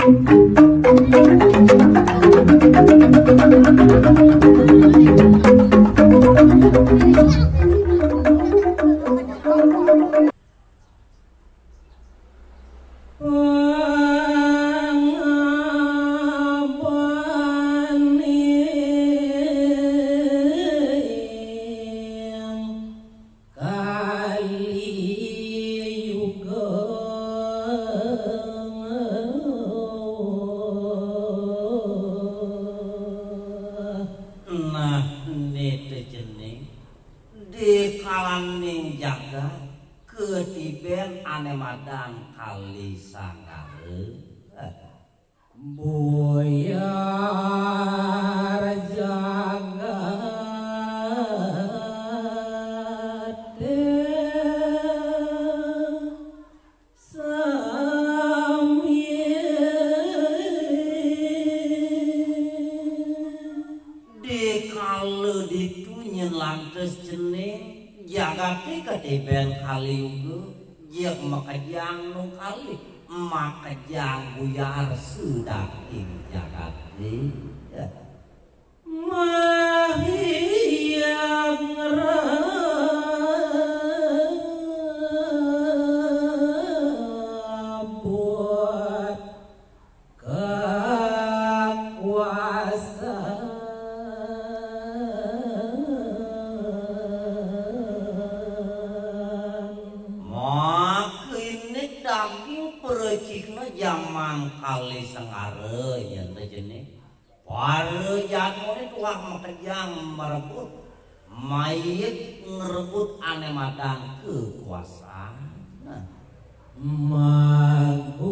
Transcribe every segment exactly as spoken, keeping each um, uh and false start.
Kali Yuga. Nah, nete jening di kalaning jagat ketiben ane madan Kali Sanggara. Buyar jagat sami. Dikala ditu nyen lantas jening jagate ketiben Kali Yuga, jeg makejang nu kali, makejang buyar sudaking jagate. Mahiang rabut kekuasaan. Makinik daging perecikna jaman Kali Sanggara, yen te jenih. Para jadmane tuah makejang marebut, mayit ngrebut ane madan kekuasaan. Nah. Magulat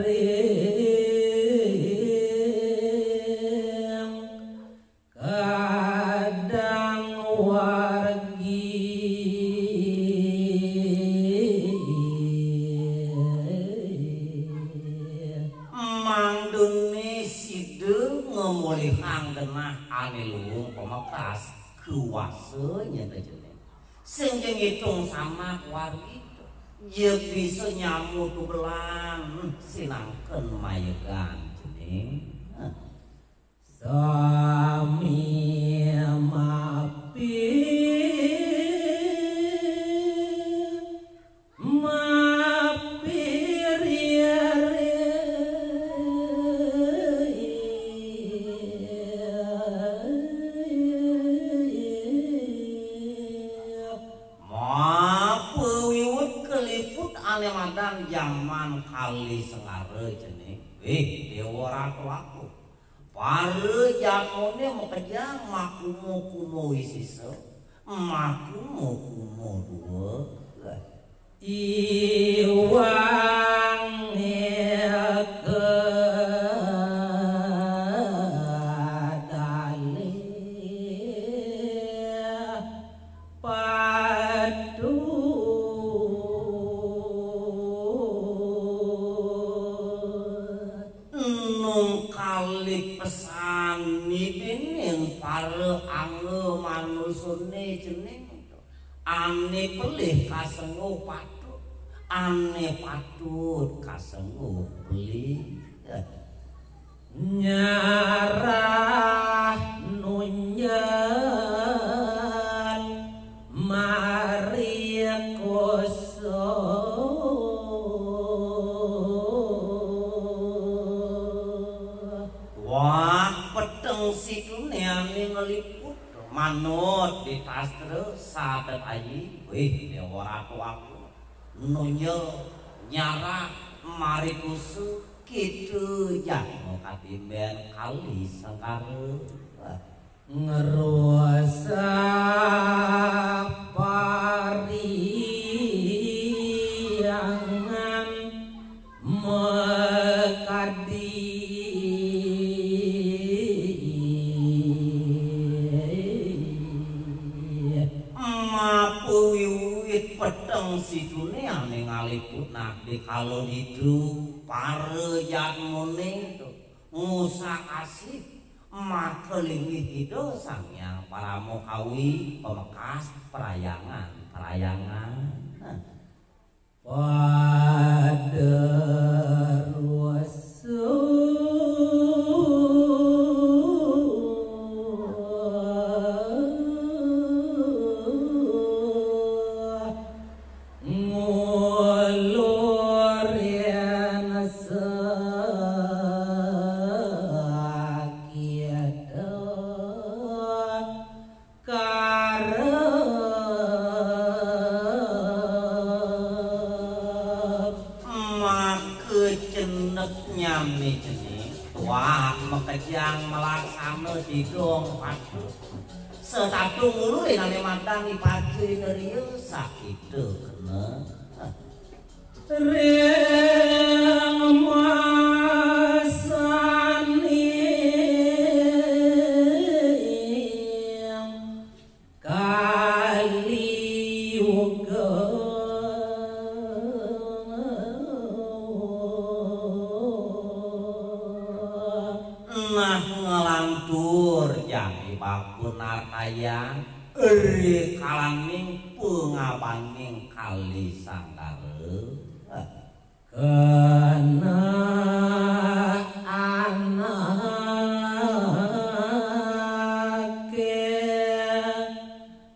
ring kadang wargi. Mangdene sida ngemulihang genah ane luung pamekas kuasa nyen te jening. Sing ja ngitung sanak wargi, ya bisa nyamut bebelan sinangken mayegan jening. Sami mapi, mapi riare. Mapawiwut kaliput ane madan jaman Kali Sanggara jening. Wih, Dewa Ratu aku. Para jadmane makejang makuma-kuma wisisa, makuma-kuma dua. Iwang eka dalih patut. Nung kalih pesan nibinin para angga manusane jening, ane pelih kasengguh patut, ane patut kasengguh pelih. Nyarah nunjal maring kusa. Wah, peteng situne ane ngliput manut di tastra sadat ayi. Wih, Dewa Ratu aku. Nunjal nyarah maring kusa, kita jadma katimben Kali Sanggara. Ngrusak pariangan makadi. Mapawiwit peteng situne ane ngaliput, nah, dikala ditu para jadmane to ngusak-asih maka linggih Ida Sang Hyang Parama Kawi pamekas parhyangan, parhyangan. Nah. Pad Nyamni cening, wah, makejang malaksana tidong patut. Setata ngulurin ané madan ipacin riya sakita kena. Ring masaning Kali Yuga. Nah, nglantur jagi babun artayang, ri kalaning pangabaning Kali Sanggara. Kena anaké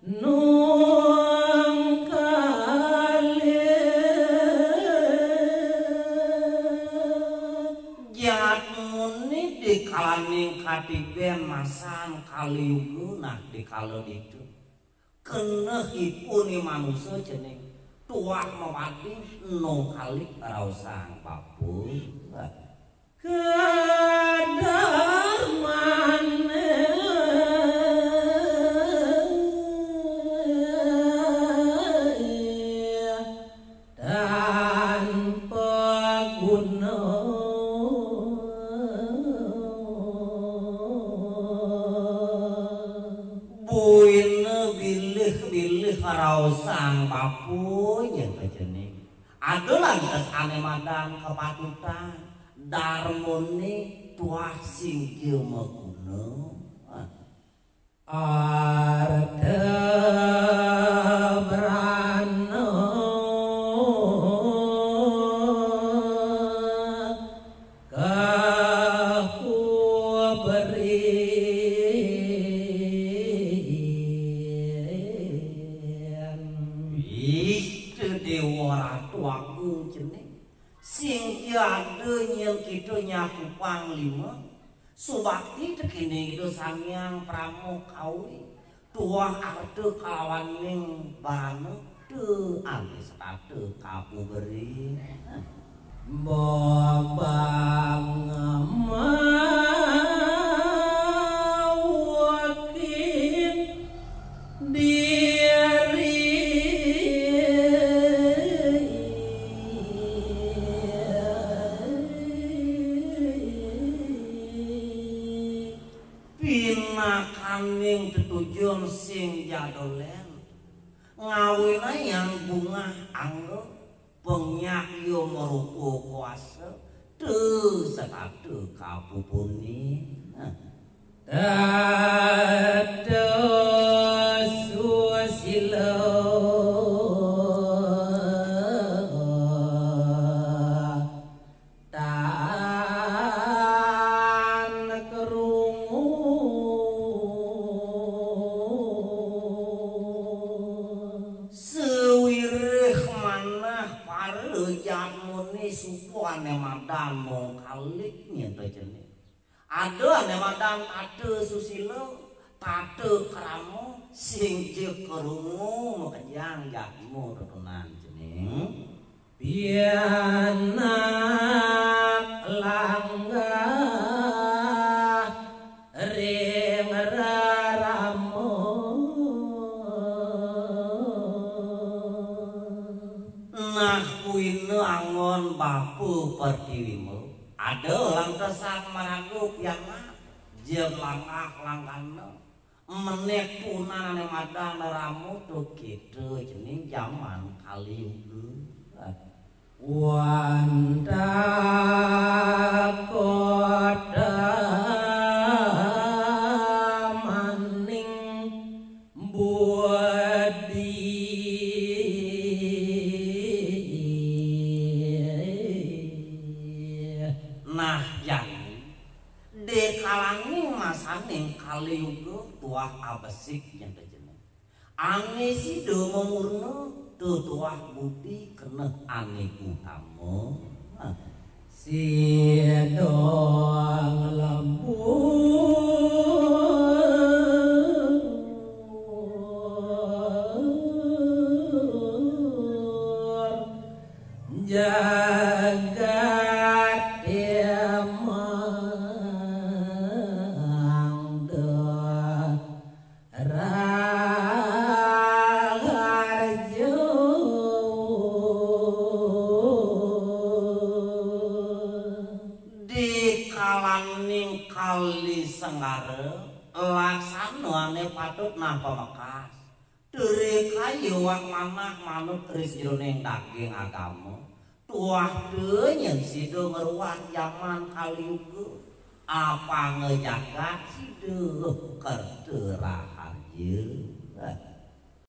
nungkalin. Jaat muni di kalaning katibén masan Kali Yuga, nah, di kala ditu. Keneh ipun i manusa cening tuah mawadi nungkalik raosang bapa. Kadarmané. Tanpa guna. Buina bilih-bilih raosang bapa, yen kacening. Ada lantas ané madan kapatutan, darmané tuah sing ja maguna. Arta brana kahuberin. Ih, Déwa Ratu Agung cening. Sing ja ada nyén kita nyakupang lima. Subakti tekén Ida Sang Hyang Parama Kawi, tuah arta kalawaning barana, teu ané setata kapuberin. Babang mawakin diri. Pinakaning tetujon sing ja dolén, ngawinayang bungah angga, pengyak ya marupa kuasa, teu setata kapupunin. Tata susila. Tan krungu. Sawiréh manah para jaat muni suba ané madan mungkalik nyén ta cening. Ada ané madan tata susila, tata krama, sing ja krungu makejang jadma tetunan cening. Pianak langgah ring rerama. Nah, kuina anggon Bapa Pertiwi Mula. Ada lantesan maraga pianak, jeg langgah langgahna. Menek tunan ané madan rama, tuh kita cening jaman Kali Yuga. Wantah kota maning budi. Nah, jani, di kalaning masaning Kali Yuga tuah abesik nyén ta cening. Ané sida mamurna tetuah budi keneh ané utama. Sida nglebur jagat Kali Senggara, laksana ané patut nah pamekas. Dere kayuwak manah manut ri sajroning daging agama. Tuah teu nyén sida ngruat jaman Kali Yuga. Apanga jagat sida kerta raharja.